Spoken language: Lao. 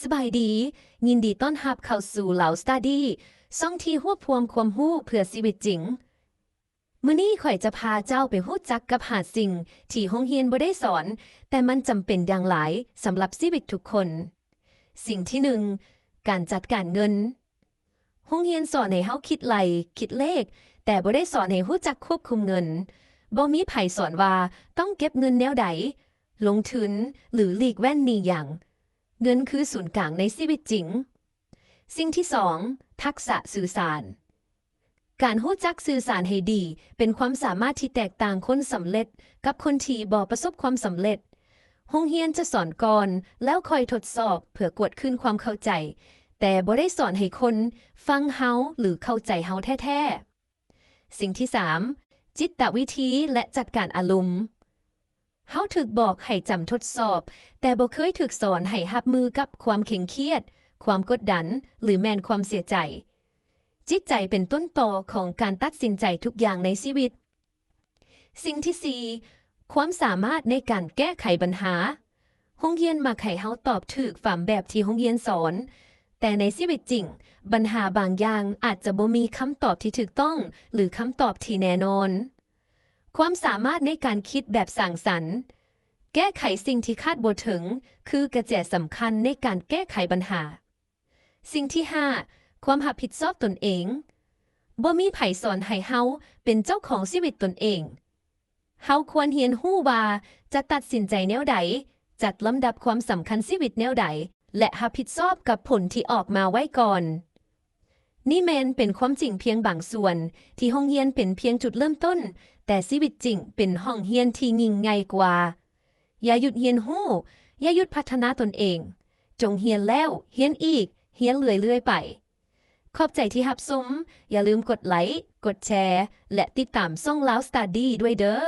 ສະບາຍດີ, ຍິນດີຕ້ອນຮັບເຂົ້າສູ່ Lao Study ຊ່ອງທີ່ຮວບຮວມຄວາມຮູ້ເພື່ອຊີວິດຈິງ. ມື້ນີ້ຂ້ອຍຈະພາເຈົ້າໄປຮູ້ຈັກກັບຫ້າສິ່ງທີ່ໂຮງຮຽນບໍ່ໄດ້ສອນ, ແຕ່ມັນຈຳເປັນຢ່າງຫຼາຍສຳລັບຊີວິດທຸກຄົນ. ສິ່ງທີໜຶ່ງ, ການຈັດການເງິນ. ໂຮງຮຽນສອນໃຫ້ເຮົາຄິດໄລ່, ຄິດເລກ, ແຕ່ບໍ່ໄດ້ສອນໃຫ້ຮູ້ຈັກຄວບຄຸມເງິນ. ບໍ່ມີໃຜສອນວ່າຕ້ອງເກັບເງິນແນວໃດ, ລົງທຶນ ຫຼື ຫຼີກເວັ້ນໜີ້ຫຍັງ. ເງິນຄືສູນກາງໃນຊີວິດຈິງ. ສິ່ງທີສອງ, ທັກສະສື່ສານ. ການຮູ້ຈັກສື່ສານໃຫ້ດີ ເປັນຄວາມສາມາດທີ່ແຕກຕ່າງຄົນສຳເລັດກັບຄົນທີ່ບໍ່ປະສົບຄວາມສຳເລັດ. ໂຮງຮຽນຈະສອນກ່ອນ ແລ້ວຄ່ອຍທົດສອບເພື່ອກວດຄືນຄວາມເຂົ້າໃຈ, ແຕ່ບໍ່ໄດ້ສອນໃຫ້ຄົນຟັງເຮົາ ຫຼື ເຂົ້າໃຈເຮົາແທ້ໆ. ສິ່ງທີສາມ, ຈິດຕະວິທີ ແລະ ຈັດການອາລົມ. ເຮົາຖືກບອກໃຫ້ຈຳທົດສອບ, ແຕ່ບໍ່ເຄີຍຖືກສອນໃຫ້ຮັບມືກັບຄວາມເຄັ່ງຄຽດ, ຄວາມກົດດັນ ຫຼື ແມ່ນຄວາມເສຍໃຈ. ຈິດໃຈເປັນຕົ້ນຕໍຂອງການຕັດສິນໃຈທຸກຢ່າງໃນຊີວິດ. ສິ່ງທີສີ່, ຄວາມສາມາດໃນການແກ້ໄຂບັນຫາ. ໂຮງຮຽນມັກໃຫ້ເຮົາຕອບຖືກຕາມແບບທີ່ໂຮງຮຽນສອນ, ແຕ່ໃນຊີວິດຈິງ, ບັນຫາບາງຢ່າງອາດຈະບໍ່ມີຄຳຕອບທີ່ຖືກຕ້ອງ ຫຼື ຄຳຕອບທີ່ແນ່ນອນ. ຄວາມສາມາດໃນການຄິດແບບສ້າງສັນ. ແກ້ໄຂສິ່ງທີ່ຄາດບໍ່ເຖິງ ຄືກະແຈສຳຄັນໃນການແກ້ໄຂບັນຫາ. ສິ່ງທີຫ້າ, ຄວາມຮັບຜິດຊອບຕົນເອງ. ບໍ່ມີໃຜສອນໃຫ້ເຮົາເປັນເຈົ້າຂອງຊີວິດຕົນເອງ. ເຮົາຄວນຮຽນຮູ້ວ່າຈະຕັດສິນໃຈແນວໃດ, ຈັດລຳດັບຄວາມສຳຄັນຊີວິດແນວໃດ ແລະ ຮັບຜິດຊອບກັບຜົນທີ່ອອກມາໄວ້ກ່ອນ. ນີ້ແມ່ນເປັນຄວາມຈິງພຽງບາງສ່ວນ, ທີ່ໂຮງຮຽນເປັນພຽງຈຸດເລີ່ມຕົ້ນ, ແຕ່ຊີວິດຈິງເປັນຫ້ອງຮຽນທີ່ຍິ່ງໃຫຍ່ກວ່າ. ຢ່າຢຸດຮຽນຮູ້, ຢ່າຢຸດພັດທະນາຕົນເອງ. ຈົ່ງຮຽນແລ້ວຮຽນອີກ, ຮຽນເລື້ອຍໆໄປ. ຂອບໃຈທີ່ຮັບຊົມ. ຢ່າລືມກົດໄລ, ກົດແຊ ແລະ ຕິດຕາມຊ່ອງ Lao Study ດ້ວຍເດີ້.